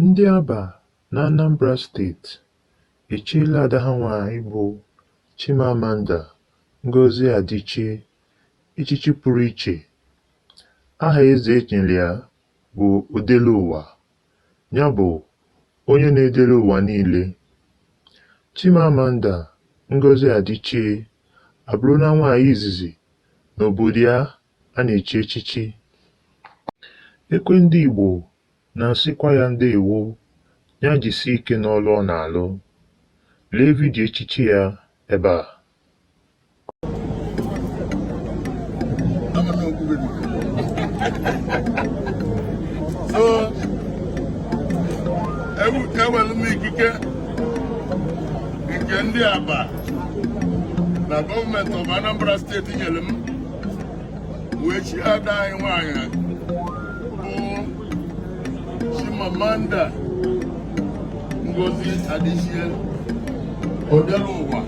Ndị Abba n'Anambra Steeti echiela ada ha nwaanyị bụ Chimamanda Ngozi Adichie echichi pụrụ iche. Aha eze e nyere ya bụ Odeluwa, ya bụ onye na-edere ụwa niile. Chimamanda Ngozi Adichie abụrụla nwaanyị izizi n'obodo ya a na-echi echichi. Ekwe ndị Igbo na-asịkwa ya ndeewo, ya jisie ike n'ọlụ ọ na-alụ. Lee vidiyo echichi ya ebe a. So ewelu m ikike nke ndị Aba na gọọmenti of Anambra steeti nyere m wee chie ada anyị nwaanyị bụ Chimamanda Ngozi Adichie Odeluwa.